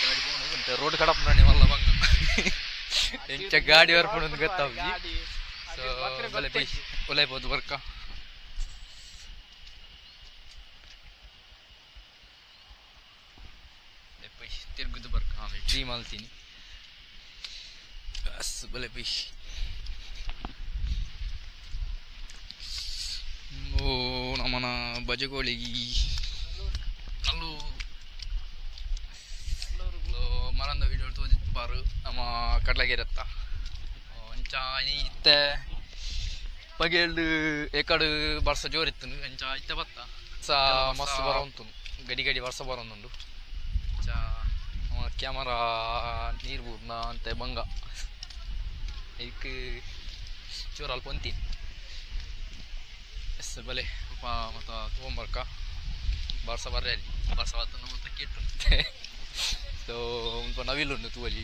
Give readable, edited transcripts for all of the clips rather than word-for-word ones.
ಗಾಡಿ ಪೋಂಡು ರೋಡ್ ಕಡಪುಂಡು ಮಲ್ಲ ಬಂಗ ಎಂಚ ಗಾಡಿ ಬರ್ಪುಂಡು ಗೊತ್ತಾಪುಜಿ ಸೊ ಬಲೆ ಪೋಯ್ ಉಲಾಯಿ ಪೋದು ಬರ್ಕ ಪೋಯ್ ತಿರ್ಗುದು ಬರ್ಕ ಡ್ರೀಮ್ ಮಲ್ತೀನಿ ಬಸ್ ಬಲೆ ಪೋಯ್ ಓ ನಮ್ಮನ ಬಜಗೋಳಿ ನಲ್ಲು ಮರಂದ ವಿಡಿಯೋ ತೋಜಿಪಾರು ನಮ್ಮ ಕಡಲಗೆರೆತ್ತ ಅಂಚ ಇತ್ತೆ ಪಗೆಲ್ಡು ಏಕಡು ಬರ್ಸ ಜೋರಿತ್ತು ಅಂಚ ಇತ್ತೆ ಬತ್ತ ಸ ಮಸ್ತ್ ಬರೋಂತು ಗಡಿ ಗಡಿ ವರ್ಷ ಬರೋಂದುಂಡು ಅಂಚ ನಮ್ಮ ಕ್ಯಾಮರಾ ನೀರು ಬೂರ್ನ ಅಂತೆ ಬಂಗ ಐಕ್ ಚೂರು ಅಲ್ಪ ಒಂತೀನಿ ಎಸ್ ಬಲೆ ಮತ್ತ ತಗೊಂಬರ್ಕ ಬರ್ಸ ಬರ್ರೆ ಅಲ್ಲಿ ಬರ್ಸ ಬತ್ತ ಮತ್ತೆ ಕೆಟ್ಟು ಸೊ ಒಂದು ನವಿಲುಂಡು ತೂವಲಿ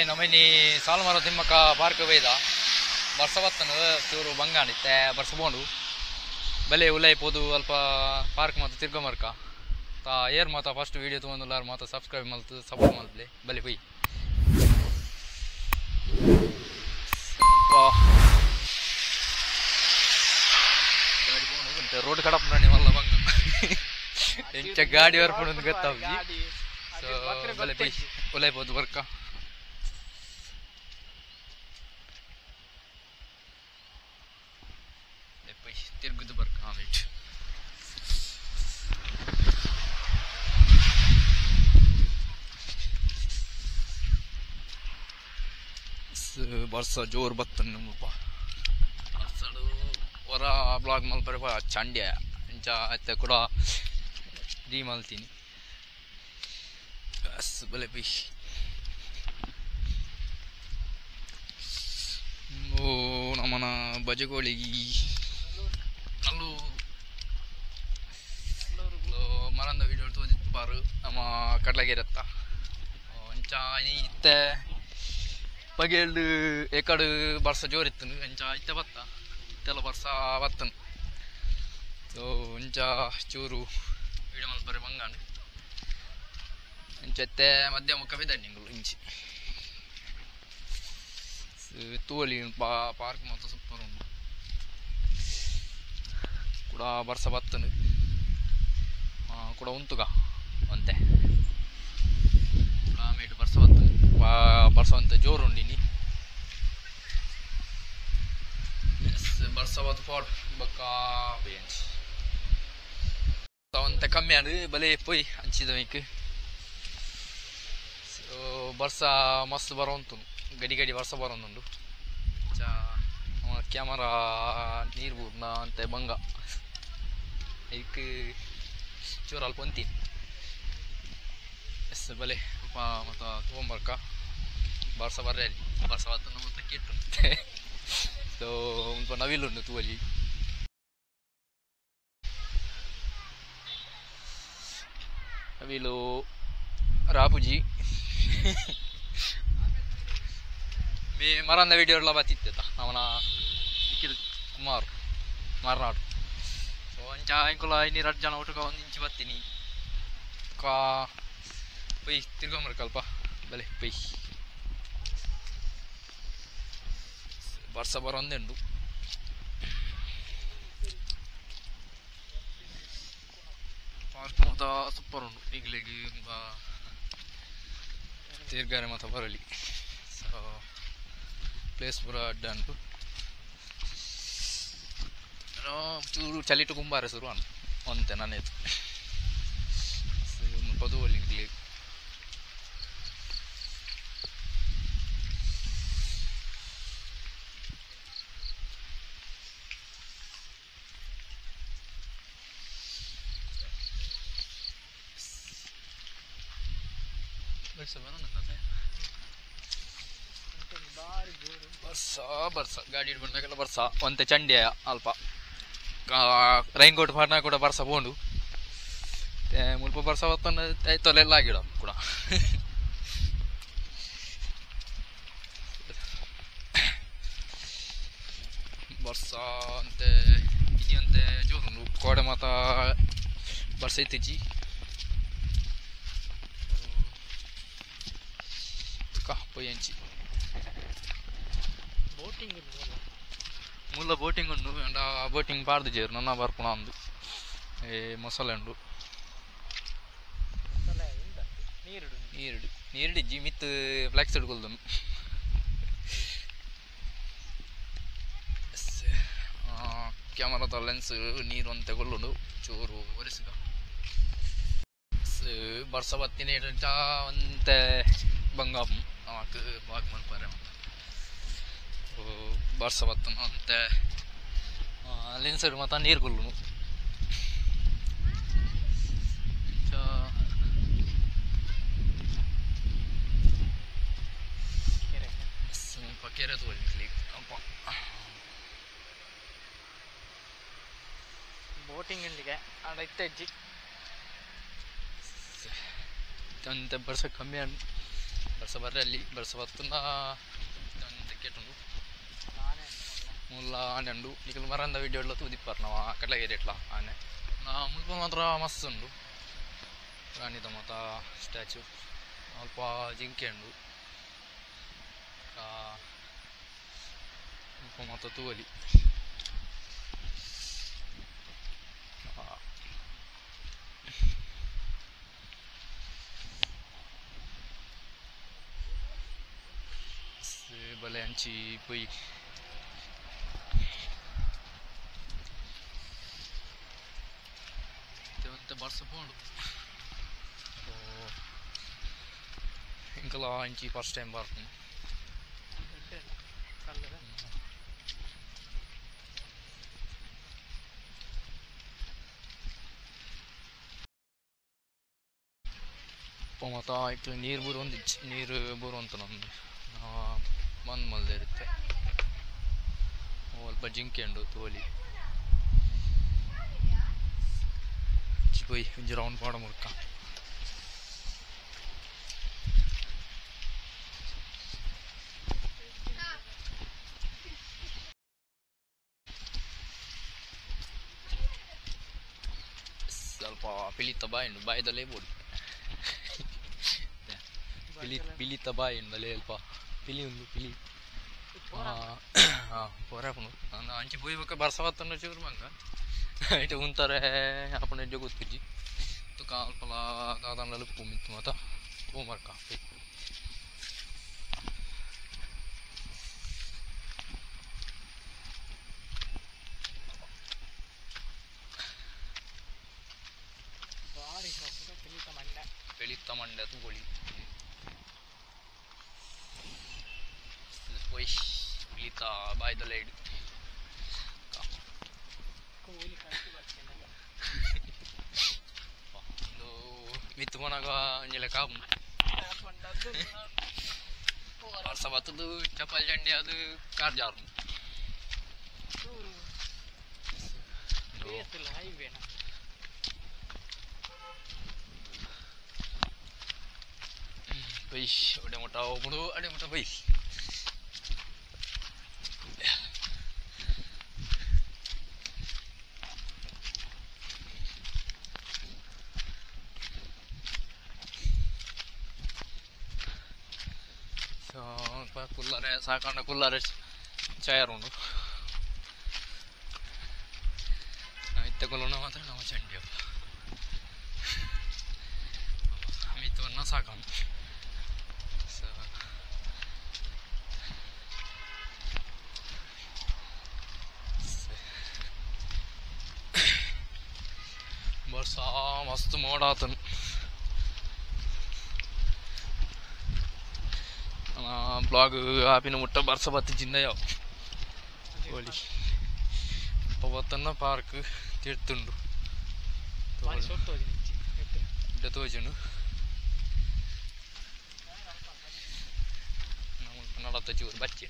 ನಮ್ಮಲ್ಲಿ ಸಾಲುಮರ ತಿಮ್ಮಕ್ಕ ಪಾರ್ಕ್ ಬೈದ ಬರ್ಸ ಬತ್ತನ ಚೂರು ಬಂಗಾಣಿತ್ತೆ ಬರ್ಸ ಬೋಂಡು ಬಲೆ ಉಲೈ ಪೋದು ಅಲ್ಪ ಪಾರ್ಕ್ ಮಾತ ತಿರ್ಗೊಂಬರ್ಕ ತಾ ಏರ್ ಮಾತ ಫಸ್ಟ್ ವೀಡಿಯೋ ತೊಗೊಂಡುಲ್ಲಾರ ಮಾತ ಸಬ್ಸ್ಕ್ರೈಬ್ ಮಲ್ತು ಸಪೋರ್ಟ್ ಮಲ್ಪಲೆ ಬಲೆ ಪೊಯ್ ಗಾಡಿ ಪೋಂಡು ರೋಡ್ ಕಡಪುಂಡು ಮಲ್ಲ ಬಂಗ ಎಂಚ ಗಾಡಿ ಬರ್ಪುಂಡು ಗೊತ್ತಾಪುಜಿ ಸೊ ಬಲೆ ಪೊಯ್ ಉಲೈ ಪೋದು ಬರ್ಕ ತಿರ್ಗುದು ಬರ್ಕ ಆಮೇಲೆ ಬರ್ಸ ಜೋರು ಬತ್ತನ ಮುಲ್ಪ ಬರ್ಸಡು ಹೊರ ಬ್ಲಾಗ್ ಮಲ್ಪರೆ ಚಂಡ್ಯ ಅಂಚ ಅತ್ತೆ ಕೂಡ ರೀ ಮಲ್ತೀನಿ ಬಸ್ ಬಲೆ ಪಿ ಓ ನಮ್ಮನ ಬಜಗೋಳಿ ನಲ್ಲು ಮರಂದ ವಿಡಿಯೋ ತೋಜಿಪಾರು ನಮ್ಮ ಕಡಲಗೆರೆತ್ತ ಅಂಚ ಇತ್ತೆ ಪಗೆಲ್ಡು ಏಕಡು ಬರ್ಸ ಜೋರಿತ್ತು ಅಂಚ ಇತ್ತೆ ಬತ್ತ ಇತ್ತೆಲ್ಲ ಬರ್ಸ ಬತ್ತನ ಸೊ ಅಂಚ ಚೂರು ವಿಡಿಯೋ ಮಲ್ಪರೆ ಬಂಗಾಂಡು ಅಂಚ ಇತ್ತೆ ಮಧ್ಯ ಮುಖ ಬಿದ್ದಂಡಿಂಗುಲು ಇಂಚಿ ತೂವಲಿ ಪಾರ್ಕ್ ಮಾತ್ರ ಸೂಪರ್ ಉಂಟು ಕೂಡ ಬರ್ಸ ಬತ್ತನು ಕೂಡ ಉಂತುಗ ಅಂತೆ ಆಮೇಲೆ ಬರ್ಸ ಬತ್ತನು ಬರ್ಸ ಅಂತ ಜೋರು ಉಂಡಿನಿ ಬರ್ಸ ಬತ್ತು ಫಾಟ್ ಬಕ್ಕ ಬೇಂಚಿ ಅಂತೆ ಕಮ್ಮಿ ಆಂಡ್ ಬಲೆ ಪೊಯ್ ಅಂಚಿದ ಮೇಕ್ ಸೊ ಬರ್ಸ ಮಸ್ತ್ ಬರೋಂತು ಗಡಿ ಗಡಿ ವರ್ಷ ಬರೋಂದುಂಡು ಕ್ಯಾಮರಾ ನೀರು ಬೂರ್ನ ಅಂತೆ ಬಂಗ ಐಕ್ ಚೂರು ಅಲ್ಪ ಒಂತೀನಿ ಎಸ್ ಬಲೆ ಮತ್ತ ತಗೊಂಬರ್ಕ ಬರ್ಸ ಬರ್ರೆ ಅಲ್ಲಿ ಬರ್ಸ ಬತ್ತ ಮತ್ತೆ ಕೆಟ್ಟು ಸೊ ಒಂದು ನವಿಲುಂಡು ತೂವಲಿ ನವಿಲು ರಾಪುಜಿ ಮೇ ಮರಂದ ವಿಡಿಯೋ ಎಲ್ಲ ಬತ್ತಿತ್ತ ಅವನ ನಿಖಿಲ್ ಕುಮಾರ್ ಮರ್ನಾಡು ಸೊ ಅಂಚ ಇಂಕುಲ ಇನ್ನೀರು 8 ಜನ ಒಟ್ಟುಕ 1 ಇಂಚು ಬತ್ತೀನಿ ಕಾ ಪೊಯ್ ತಿರ್ಗೊಂಬರ್ಕಲ್ಪ ಬಲೆ ಪೊಯ್ ಬರ್ಸ ಬರೋಂದುಂಡು ಪಾರ್ಕ್ ಮಾತ ಸೂಪರ್ ಉಂಡು ಈಗಲಿಗೆ ತಿರ್ಗಾರೆ ಮಾತ ಬರಲಿ ಸೊ ಪ್ಲೇಸ್ ಪೂರ ಅಡ್ಡ ಉಂಟು ಚೂರು ಚಲಿಟು ಕುಂಬಾರೆ ಶುರು ಅನ್ ಒಂತೆ ನಾನೇತು ಪದುವಲ್ಲಿ ಬರ್ಸ ಬರ್ಸ ಗಾಡಿ ಹಿಡ್ಕೊಂಡಾಗೆಲ್ಲ ಬರ್ಸ ಒಂತೆ ಚಂಡಿಯ ಅಲ್ಪ ರೈನ್ ಕೋಟ್ ಪಾಡ್ನ ಕೂಡ ಬರ್ಸ ಪೋಂಡು ಮುಲ್ಪ ಬರ್ಸ ಬತ್ತನ ತೊಲೆಲ್ಲ ಆಗಿಡ ಕೂಡ. ಬರ್ಸ ಅಂತೆ ಇನಿ ಅಂತೆ ಜೋರುಂಡು ಕೋಡೆ ಮಾತ ಬರ್ಸ ಇತ್ತಿಜಿ. ಪೊಯ್ಯಂಚಿ ಬೋಟಿಂಗ್ ಮೂಲ ಬೋಟಿಂಗ್ ಉಂಡು ಅಂಡ ಬೋಟಿಂಗ್ ಪಾಡ್ದು ಜೇರು ನನ್ನ ಬರ್ಪುಣ ಅಂದು ಏ ಮೊಸಳೆ ಉಂಡು ನೀರುಡು ನೀರುಡು ನೀರುಡಿಜ್ಜಿ ಮಿತ್ತು ಫ್ಲೆಕ್ಸ್ ಹಿಡ್ಕೊಲ್ದು. ಕ್ಯಾಮರಾದ ಲೆನ್ಸ್ ನೀರು ಅಂತ ಕೊಲ್ಲುಂಡು ಚೂರು ಒರೆಸುಗ. ಬರ್ಸ ಬತ್ತಿನ ಅಂತೆ ಬಂಗಾಪು ನಮಕ್ ಬಾಗ್ ಮಲ್ಪರೆ ಬರ್ಸ ಬತ್ತನ ಅಂತೆ ಲೆನ್ಸ್ ಮಾತ ನೀರು ಕೊಲ್ಲುನು. ಕೆರೆ ತೋಲಿ ಅಪ್ಪ ಬೋಟಿಂಗ್ ಉಂಡಿಗೆ ಆಡ ಇತ್ತೆಜ್ಜಿ ಅಂತೆ ಬರ್ಸ ಕಮ್ಮಿ ಬರ್ಸ ಬರ್ರೆ ಅಲ್ಲಿ ಬರ್ಸ ಬತ್ತುನ ಅಂತೆ ಕೆಟ್ಟುಂಡು ಮುಲ್ಲ ಆನೆ ಉಂಡು. ನಿಕಲ್ ಮರಂದ ವಿಡಿಯೋ ಎಲ್ಲ ತೂದಿಪ್ಪಾರ ನಾವು ಕಡಲಗೇರಿ ಎಟ್ಲ ಆನೆ ನಾ ಮುಲ್ಪ ಮಾತ್ರ ಮಸ್ತ್ ಉಂಡು. ರಾಣಿದ ಮಾತ ಸ್ಟ್ಯಾಚು ಅಲ್ಪ ಜಿಂಕೆ ಉಂಡು. ಮುಲ್ಪ ಮಾತ ತೂವಲಿ. ಬಲೆ ಅಂಚಿ ಪೊಯ್ ಬರ್ಸ ಪೋಂಡು ಇಂಕಲ ಅಂಚಿ ಫಸ್ಟ್ ಟೈಮ್ ಬರ್ಪುಂಡು. ಮಾತ ನೀರು ಬರುವಂದಿಜ್ಜಿ ನೀರು ಬರುವಂತ ನಮ್ದು ಬಂದ್ ಮಲ್ದೆ ಇರುತ್ತೆ. ಅಲ್ಪ ಜಿಂಕೆ ಉಂಡು ತೋಲಿ ಪೋಯ್ ಒಂಜಿ ರೌಂಡ್ ಪಾಡ ಮುರ್ಕ. ಸ್ವಲ್ಪ ಪಿಲಿತ ಬಾಯಿ ಉಂಡು ಬಾಯಿದಲ್ಲೇ ಬೋಡು ಪಿಲಿ ಪಿಲಿತ ಬಾಯಿ ಉಂಡಲೇ ಅಲ್ಪ ಪಿಲಿ ಉಂಡು ಪಿಲಿ ಪೋರಾಪುಂಡು. ಅಂಚೆ ಪೋಯಿ ಬೊಕ್ಕ ಬರ್ಸ ಬತ್ತಂಡ ಚೂರು ಬಂಗ ಇಟ್ಟು ಉಂತಾರೆ ಅಪ್ಪನ ಎಡ್ಡೆ ಗೊತ್ತಿಜ್ಜಿ ತುಕ ಅಲ್ಪಲ ದಾದಾಂಡಲ ಉಪ್ಪು ಮಿತ್ತು ಮಾತ ಪೋ ಮರ್ಕ. ಪಿಲಿತ ಮಂಡೆ ತೂಗೊಳಿ ಪೋಯ್ ಪಿಲಿತ ಬಾಯ್ದ ಲೈಡ್ ಮಿತ್ತು ಪೋನಾಗ ಒಂಜಿ ಲೆಕ್ಕ ಆಪುಂಡು. ಬರ್ಸ ಬತ್ತುದು ಚಪ್ಪಲ್ ಚಂಡಿ ಅದು ಕಾರ್ ಜಾರುಂಡು. ಪೊಯ್ ಅಡೆ ಮುಟ್ಟ ಹೋಗ್ಬಿಡು ಅಡೆ ಮುಟ್ಟ ಪೊಯ್. ಕುಲ್ಲರೆ ಸಾಕಂಡ ಕುಲ್ಲರೆ ಚೇರ್ ಉಂಡು. ಇತ್ತೆ ಕುಲ್ಲುನ ಮಾತ್ರ ನಾವು ಚಂಡಿ ಮಿತ್ತವನ್ನ ಸಾಕಂಡು. ಬರ್ಸ ಮಸ್ತ್ ಮೋಡ ಆತನು. ಬ್ಲಾಗ್ ಆಪಿನ ಮುಟ್ಟ ಬರ್ಸ ಬತ್ತಿ ಜಿಂದಯ ಹೋಳಿ ಬತ್ತನ್ನ ಪಾರ್ಕ್ ತಿರ್ತುಂಡು ತೋಜುಂಡು ನಡತ್ತ ಚೂರು ಬಚ್ಚಿ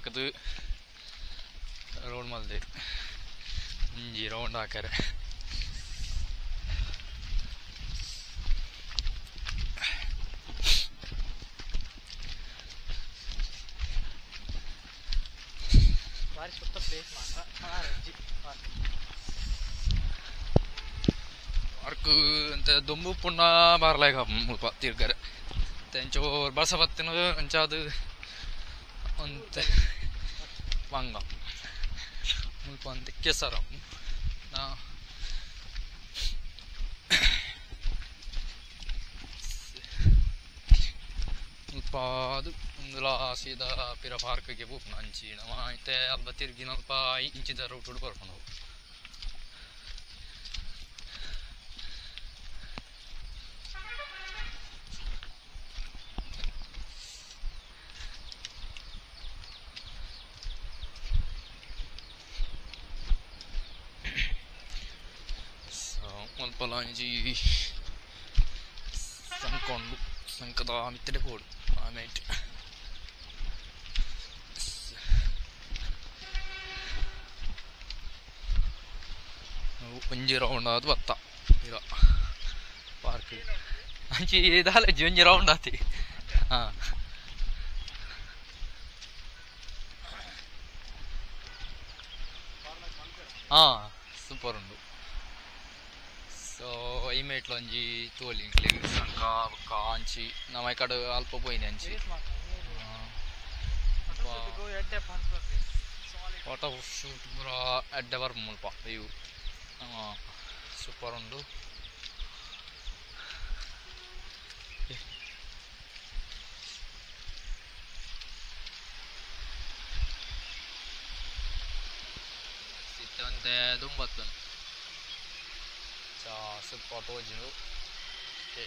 ಹಾಕದು ರೋಡ್ ಮಲ್ದೆ ಒಂಜಿ ರೌಂಡ್ ಹಾಕರೆ ಬಾರಿ ಸುತ್ತ ಪ್ಲೇಸ್ ಮಾತ್ರ ಅಜ್ಜಿ ಪಾರ್ಕ್ ಅಂತ ದೊಂಬು ಪುಣ್ಣ ಬಾರ್ಲಾಗ ಮುಲ್ಪ ತಿರ್ಗರೆ ತೆಂಚೋರ್ ಬರ್ಸ ಬತ್ತಿನ ಅಂಚಾದು ಒಂತೆ ಬಂಗ ಮುಲ್ಪ ಅಂತ ಕೆಸರ ನಾ ಮುಲ್ಪ ಅದು ಒಂದುಲಾ ಸೀದಾ ಪಿರ ಪಾರ್ಕ್ಗೆ ಪೋಪುನ ಅಂಚಿ ನಮ್ಮ ಇತ್ತೆ ಅಲ್ಪ ತಿರ್ಗಿನ ಅಲ್ಪ ಇಂಚಿದ ರೂಟ್ ಬರ್ಪುಂಡು ಮುಲ್ಪಲ ಒಂಜಿ ಸಂಕೊಂಡು ಸಂಕದ ಮಿತ್ತಡೆ ಪೋಡು ಆಮೇಟ್ ಒಂಜಿ ರೌಂಡ್ ಆದ್ ಬತ್ತ ಈಗ ಪಾರ್ಕ್ ಅಂಚಿ ದಾಲ ಒಂಜಿ ರೌಂಡ್ ಆತಿ ಹಾ ಹಾ ಸೂಪರ್ ಉಂಡು ಸೊ ಈ ಮೇಟ್ಲ ಒಂಜಿ ತೋಲಿ ಸಂಕ ಬೊಕ್ಕ ಅಂಚಿ ನಮ್ಮ ಈ ಕಡೆ ಅಲ್ಪ ಪೋಯಿನಿ ಅಂಚಿ ಫೋಟೋ ಶೂಟ್ ಪೂರ ಎಡ್ಡೆ ಬರ್ಪು ಮುಲ್ಪ ಇವು ಸೂಪರ್ ಉಂಡು ಇತ್ತೆ ಒಂತೆ ದುಂಬತ್ತು ಸೂಪರ್ ತೋಜುಂಡು ಓಕೆ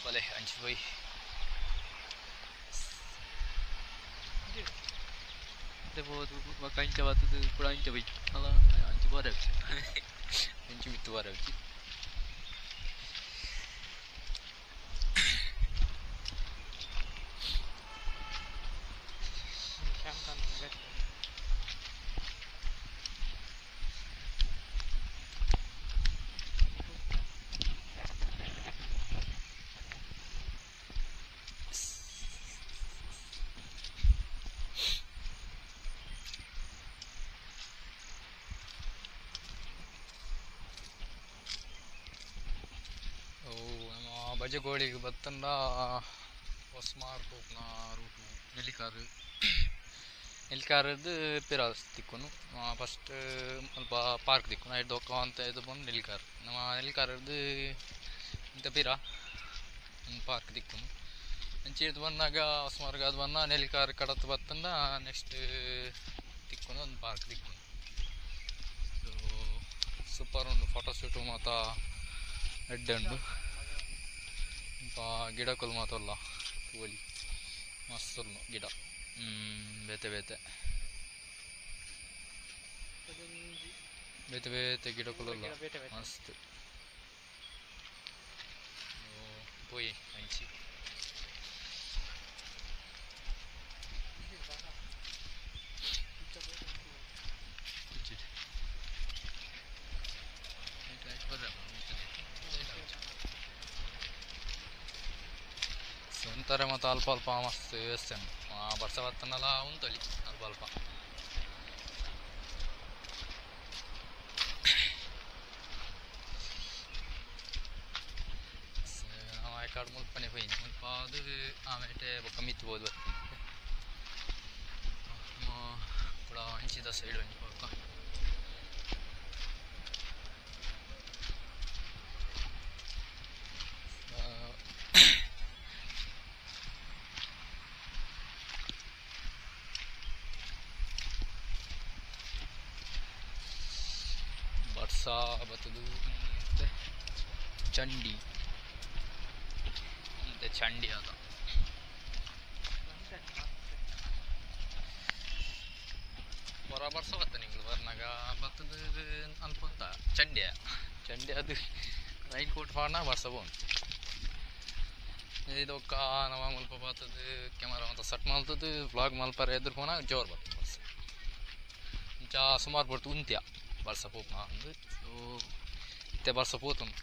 ಬಲೆ ಅಂಚಿ ಪೋಯಿ ಪೋದು ಬೊಕ್ಕ ಅಂಚ ಬತ್ತುದು ಪೂರ ಅಂಚ ಪೋಯಿ ಅಲ್ಲ ಅಂಚಿ ಬೋರೆ ಅಂಚಿ ಮಿತ್ತು ಬೋರೆ ಬಜಗೋಳಿಗೆ ಬತ್ತಂಡ ಹೊಸ್ಮಾರ್ ಪೋಪುನ ರೂಟ್ ನೆಲ್ಲಿಕಾರು ನೆಲ್ಲಿಕಾರದ್ದು ಪಿರಾಸ್ ತಿಕ್ಕುನು ಫಸ್ಟ್ ಅಲ್ಪ ಪಾರ್ಕ್ ತಿಕ್ಕುನು ಐದು ದೊಕ್ಕ ಅಂತ ಇದು ಬಂದು ನೆಲ್ಲಿಕಾರು ನಮ್ಮ ನೆಲ್ಲಿಕಾರದ್ದು ಇಂಥ ಪಿರ ಪಾರ್ಕ್ ತಿಕ್ಕುನು ಅಂಚೆ ಇದು ಬಂದಾಗ ಹೊಸ್ಮಾರ್ಗ ಅದು ಬಂದ ನೆಲ್ಲಿಕಾರು ಕಡತ್ತು ಬತ್ತಂಡ ನೆಕ್ಸ್ಟ್ ತಿಕ್ಕುನು ಒಂದು ಪಾರ್ಕ್ ತಿಕ್ಕುನು ಸೊ ಸೂಪರ್ ಉಂಡು ಫೋಟೋ ಶೂಟು ಮಾತ ಎಡ್ಡೆ ಉಂಡು ಗಿಡಕ್ಕಲು ಮಾತಲ್ಲ ಕೋಲಿ ಮಸ್ತ್ ಗಿಡ ಬೇತೆ ಬೇತೆ ಬೇತೆ ಬೇತೆ ಗಿಡಕ್ಕಲ್ಲ ಮಸ್ತ್ ಪೋಯಿ ಅಂಚಿ ಒಂಥರ ಮತ್ತು ಅಲ್ಪ ಅಲ್ಪ ಮಸ್ತ್ ವ್ಯವಸ್ಥೆ ಬರ್ಸ ಬತ್ತನಲ್ಲ ಉಂಟಲ್ಲಿ ಅಲ್ಪ ಅಲ್ಪ ಕಾಡು ಮುಲ್ಪನೆ ಪೋಯಿನಿ ಮುಲ್ಪ ಅದು ಆಮೇಲೆ ಬೊಕ್ಕ ಮಿತ್ತು ಬೋದು ಕೂಡ ಅಂಚಿದ ಸೈಡ್ ಒಂಜಿ ಬೊಕ್ಕ ಬರ್ಸ ಬತ್ತದು ಮತ್ತೆ ಚಂಡಿ ಮತ್ತೆ ಚಂಡಿ ಅದ ಹೊರ ಬರ್ಸ ಬತ್ತ ನಿಂಗಳು ಬರ್ನಾಗ ಬತ್ತದ ಅನ್ಕೊಂತ ಚಂಡೆ ಚಂಡೆ ಅದು ರೈನ್ ಕೋಟ್ ಪಾಡ್ನ ಬರ್ಸ ಬೋನ್ ಇದೊಕ್ಕ ನವ ಮಲ್ಪ ಬತ್ತದ ಕ್ಯಾಮರಾ ಅಂತ ಸೆಟ್ ಮಲ್ತದ ವ್ಲಾಗ್ ಮಲ್ಪರೆ ಎದುರು ಪೋನ ಜೋರು ಬರ್ತದೆ ಬರ್ಸ ಇಂಚ ಸುಮಾರು ಪೊರ್ತು ಉಂತ್ಯ ಬರ್ಸ ಪೋಪುನ ಅಂದ್ ಸೊ ಇತ್ತೆ ಬರ್ಸ ಪೋತುಂಡು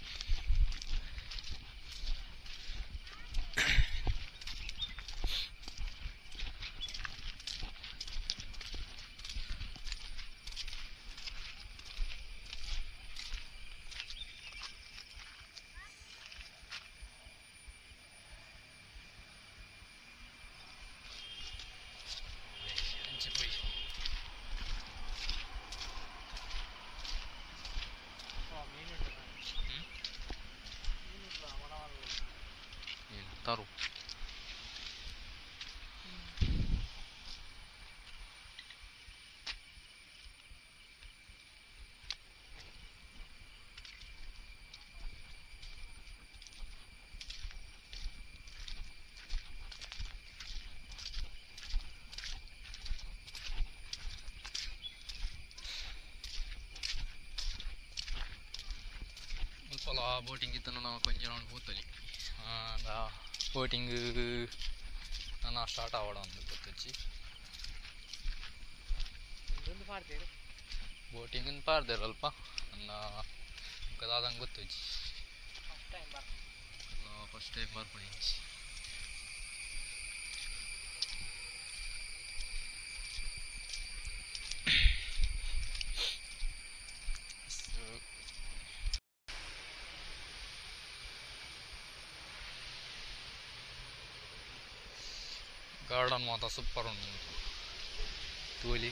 따로. ಬೋಟಿಂಗ್ ಇತ್ತು ನಾವು ಕೊಂಚ ರೌಂಡ್ ಪೋತಲಿ ಬೋಟಿಂಗ್ ನಾನು ಸ್ಟಾರ್ಟ್ ಆವಡ ಒಂದು ಗೊತ್ತಚ್ಚಿ ಬೋಟಿಂಗ್ ಪಾರ್ದೇರು ಅಲ್ಪ ನನ್ನ ದಾದಂಗೆ ಗೊತ್ತಜ್ಜಿ ಫಸ್ಟ್ ಟೈಮ್ ಬರ್ಪಣಿ ಗಾರ್ಡನ್ ಮಾತ್ರ ಸೂಪರ್ ಉಂಟು ತೋಲಿ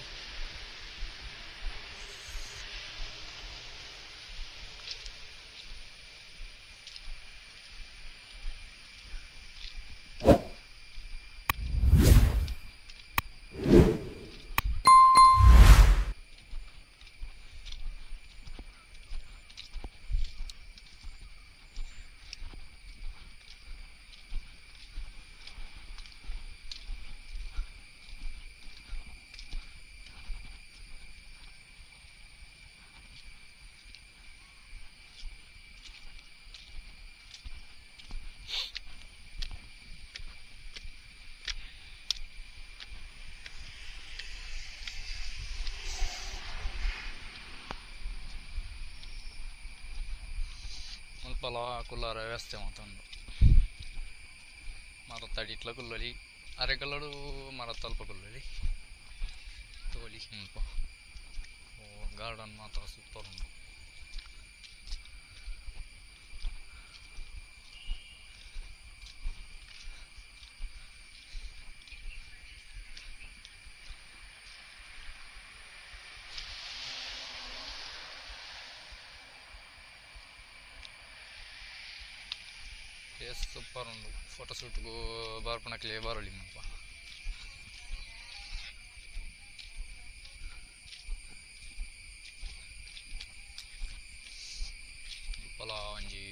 ಮುಲ್ಪಲ ಕುಲ್ಲಾರ ವ್ಯವಸ್ಥೆ ಮಾತುಂಡು ಮರತ್ತಡಿಟ್ಲ ಕುಲ್ಲೊಲಿ ಅರೆಗಲ್ಲಡು ಮರತ್ತಲ್ಪ ಕುಲ್ಲೊಲಿ ತೋಲಿ ಮುಲ್ಪ ಗಾರ್ಡನ್ ಮಾತ್ರ ಸೂಪರ್ ಉಂಟು ಪ್ಲೇಸ್ ಸೂಪರ್ ಉಂಟು ಫೋಟೋಶೂಟ್ಗೂ ಬರ್ಪಣಕ್ಲೆ ಬರಲಿ ಮುಲ್ಪ ಮುಲ್ಪಲ ಒಂಜಿ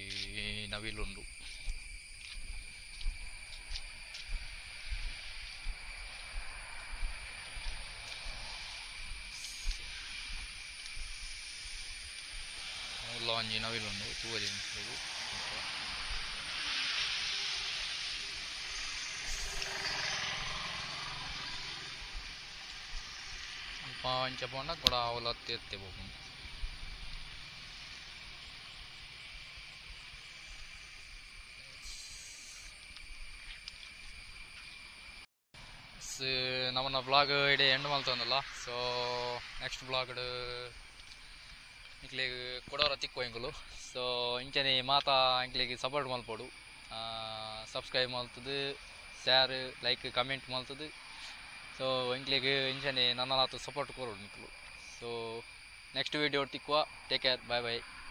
ನವಿಲುಂಡು ಮುಲ್ಲ ಒಂಜಿ ನವಿಲುಂಡು ತೂವಲಿ ಇಂಚ ಪೋಂಡ ಕೂಡ ಅವಲ ಎತ್ತೆ ಬೋಪುಂಡು ನಮ್ಮನ್ನ ಬ್ಲಾಗ್ ಇಡೀ ಎಂಡ್ ಮಲ್ತೊಂದಲ್ಲ ಸೊ ನೆಕ್ಸ್ಟ್ ಬ್ಲಾಗ್ ನಿಕ್ಲೆಗ್ ಕೊಡೋರ ತಿಕ್ಕೋ ಎಂಕುಲು ಸೊ ಇಂಚನೆ ಮಾತಾ ಎಂಕ್ಲೆಗ್ ಸಪೋರ್ಟ್ ಮಲ್ಪೊಡು ಸಬ್ಸ್ಕ್ರೈಬ್ ಮಲ್ತದು ಶೇರ್ ಲೈಕ್ ಕಮೆಂಟ್ ಮಲ್ತದು ಸೊ ಎಂಕ್ಲೆಗ್ ಇಂಚನೆ ನನ್ನಲಾತ ಸಪೋರ್ಟ್ ಕೊರೊಡು ನಿಕ್ಲು ಸೊ ನೆಕ್ಸ್ಟ್ ವೀಡಿಯೋ ತಿಕ್ಕುವ. Take care, bye bye.